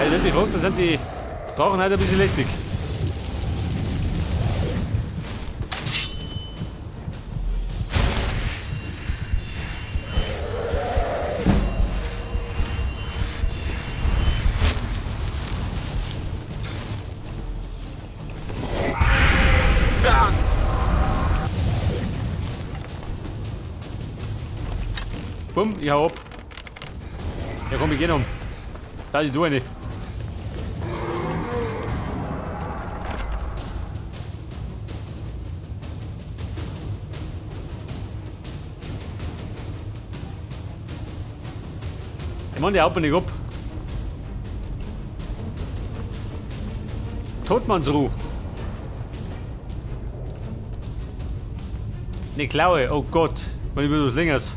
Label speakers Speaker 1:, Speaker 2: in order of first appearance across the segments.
Speaker 1: Hey, wenn ich fragt, dann sind die Drachen halt ein bisschen lästig. Bumm, ich hau ab. Ja komm, ich geh noch. Da ist du eine. Ich meine, die haut mir nicht ab. Todmannsruh. Ne Klaue, oh Gott. Wenn ich mir das längers.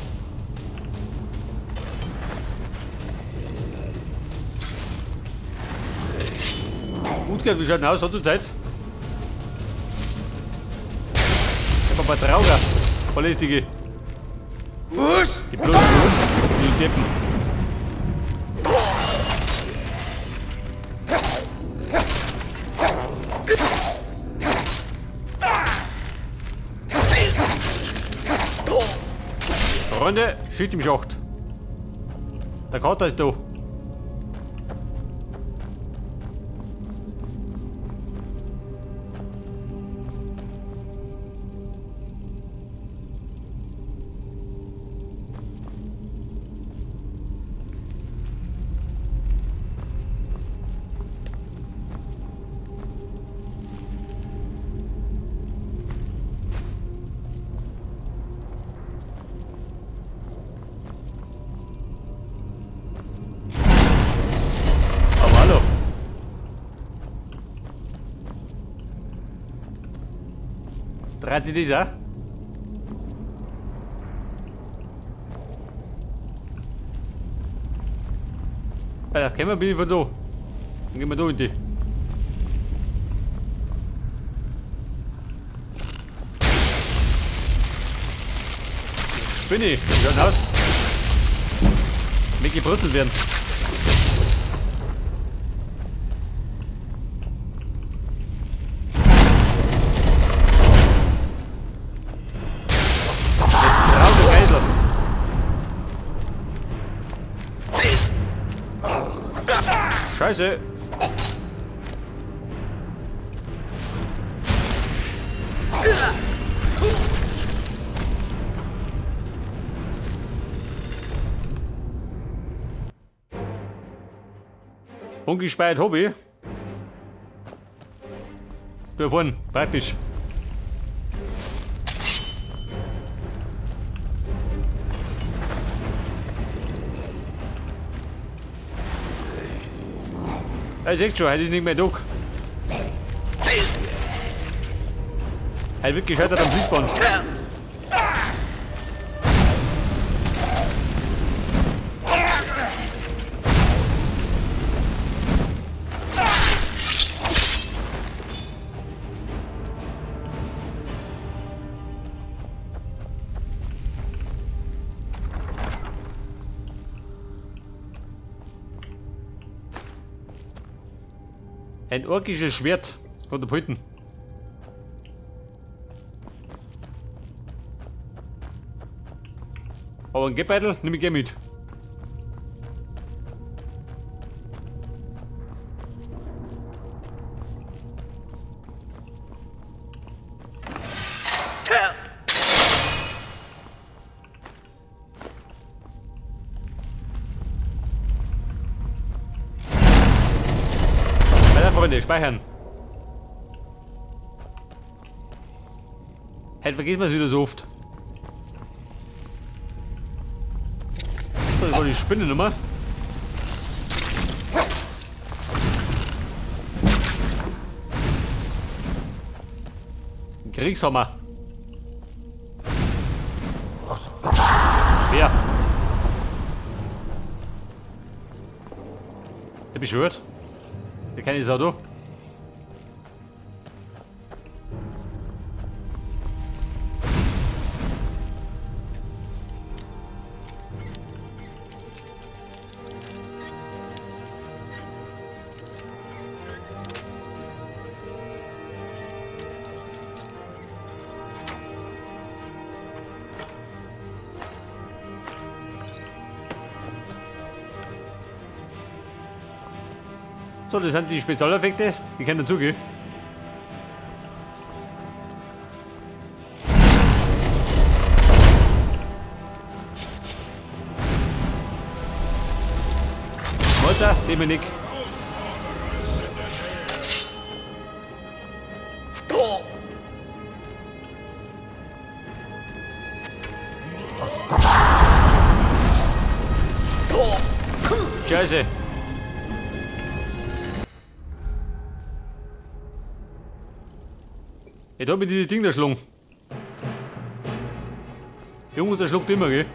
Speaker 1: Gut geht, wie schaut denn aus? Hat du Zeit? Ich hab ein paar Trauger. Verlästige.
Speaker 2: Was?
Speaker 1: Die blöden die Deppen. Freunde, schießt im Schacht. Der Kater ist da. Aber hallo. Dreht sich das auch? Weil da kämen bin ich von da. Dann gehen wir da in die. Bin ich. Wie schaut denn aus? Mir gebrutzelt werden. Scheiße! Ungespeichert Hobby. Da vorne, praktisch. Ja, ich seht schon, heute ist nicht mehr Tag. Heute wird gescheitert am Fließband. Ein orkisches Schwert von der Pulten. Aber ein Gebeitel nehme ich gerne mit. Weiter, Freunde, speichern. Heute vergisst man es wieder so oft. Das war die Spinnennummer. Ein Kriegshammer. Wer? Der beschwört. Der keine Sau da. So, das sind die Spezialeffekte, die können dazugehen. Mutter, Dominik. Scheiße. Jetzt hab ich dieses Ding da schlungen. Jungs, der schluckt immer, gell?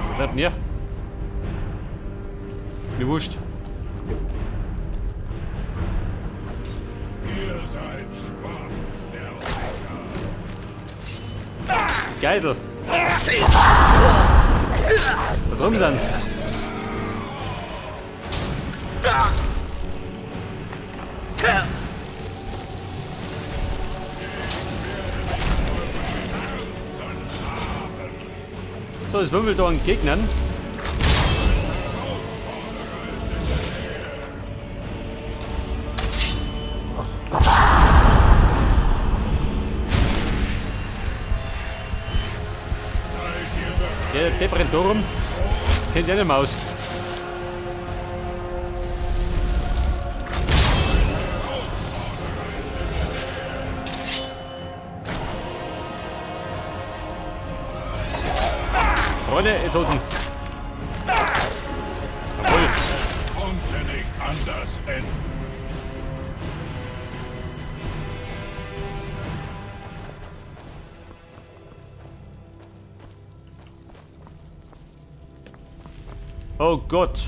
Speaker 1: Was bleibt denn hier? Mir wurscht.
Speaker 3: Ihr seid schwach, Sterblicher.
Speaker 1: Geisel. Da drüben sind's. So, das wimmelt da an Gegnern. Der Depp rennt da rum. Kennt ja nicht mehr aus. Freunde, jetzt holt's ihn. Jawohl.
Speaker 3: Konnte nicht anders enden.
Speaker 1: Oh Gott.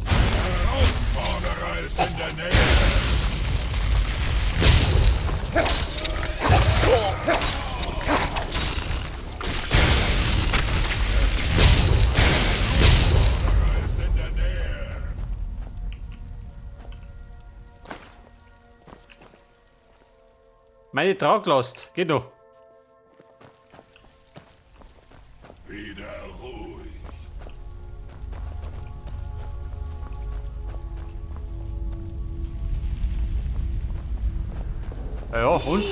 Speaker 3: Herausforderer ist in der Nähe. Herausforderer ist in der Nähe.
Speaker 1: Meine Traglast. Geht noch.
Speaker 3: Wieder ruhig.
Speaker 1: Ja, ja, und?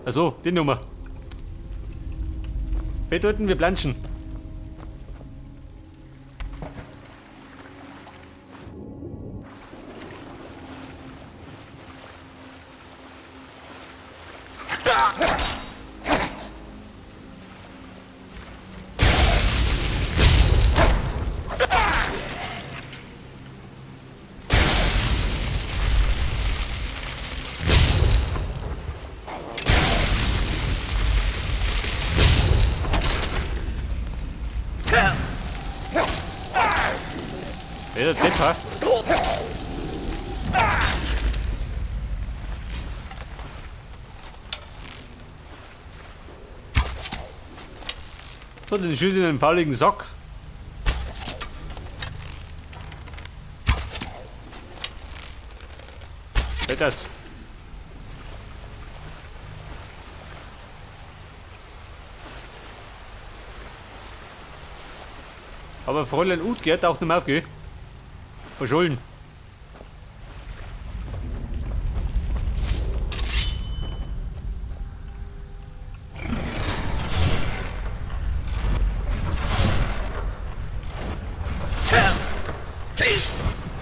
Speaker 1: Also, die Nummer. Bedeuten, wir planschen. Der Depp, ha? So, den Schuss in den fauligen Sack. Geht das? Aber Fräulein Utgerd taucht nicht mehr auf, gell? Verschollen.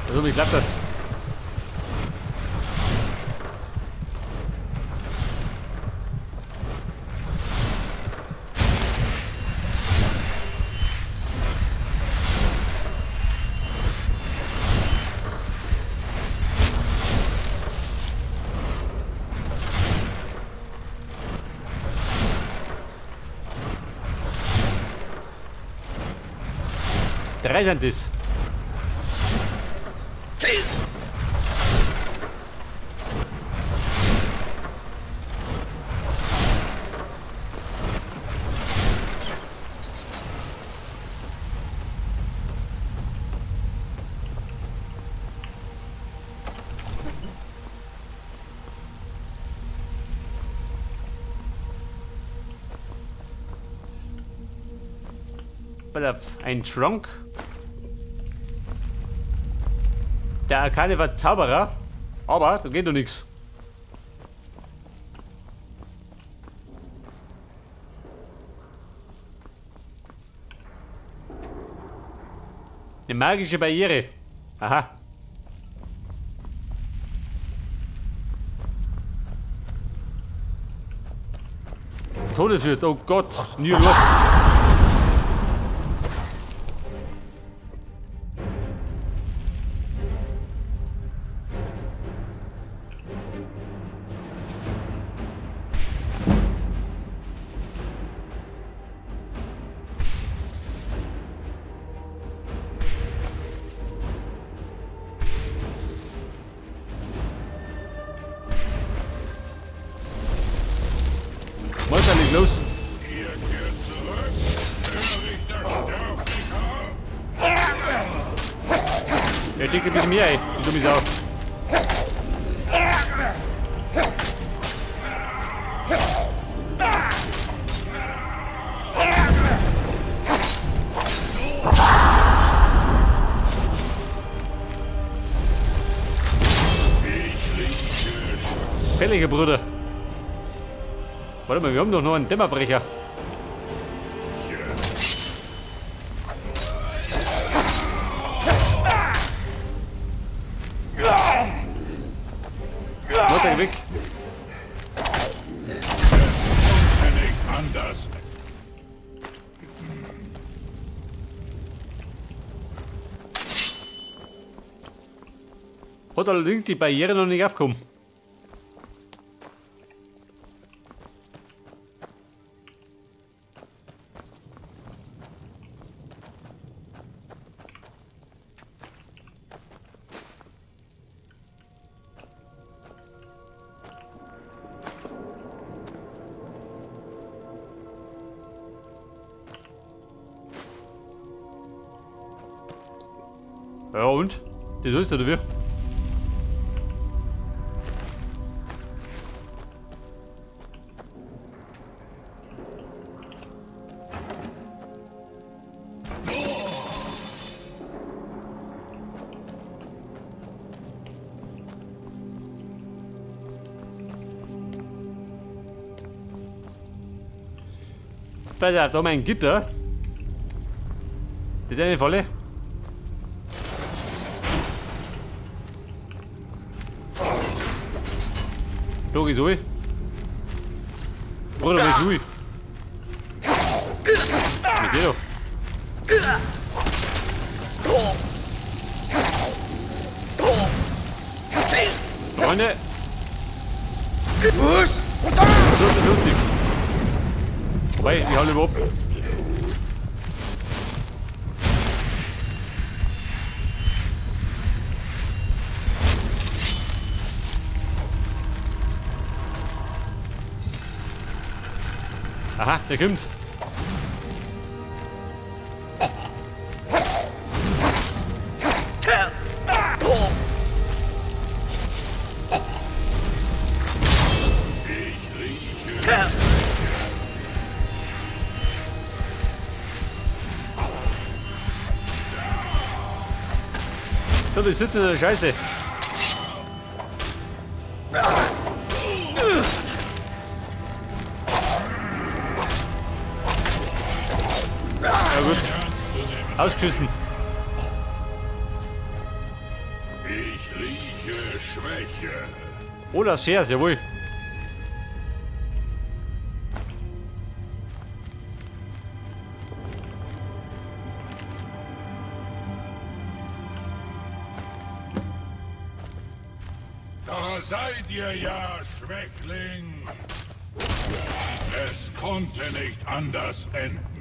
Speaker 1: Also, wie klappt das? Drei sind das. Ein Schrank. Der Arkane war Zauberer, aber da geht doch nichts. Eine magische Barriere. Aha. Todeswirt, oh Gott, nie los. Los.
Speaker 3: Ihr kehrt zurück, törichter Sterblicher.
Speaker 1: Der steckt ein bisschen mehr ein, die dumme Sau. Fälliger Bruder. Warte mal, wir haben doch noch einen Dämmerbrecher. Warte, weg.
Speaker 3: Nicht anders.
Speaker 1: Hat allerdings die Barriere noch nicht aufgekommen. Ja und? Das ist oder wie? Pass auf, da haben wir ein Gitter. Das ist eine Falle. Da geht's hoch. Bruder, was ist Mit dir doch. Freunde!
Speaker 2: Was?
Speaker 1: So ist das lustig. Wobei, ich hau lieber ab. Aha, der kommt.
Speaker 3: Ich rieche.
Speaker 1: So, die sitzen in der Scheiße. Ja gut. Ausgeschissen.
Speaker 3: Ich rieche Schwäche.
Speaker 1: Oh, das Schers, jawohl.
Speaker 3: Da seid ihr ja, Schwächling. Es konnte nicht anders enden.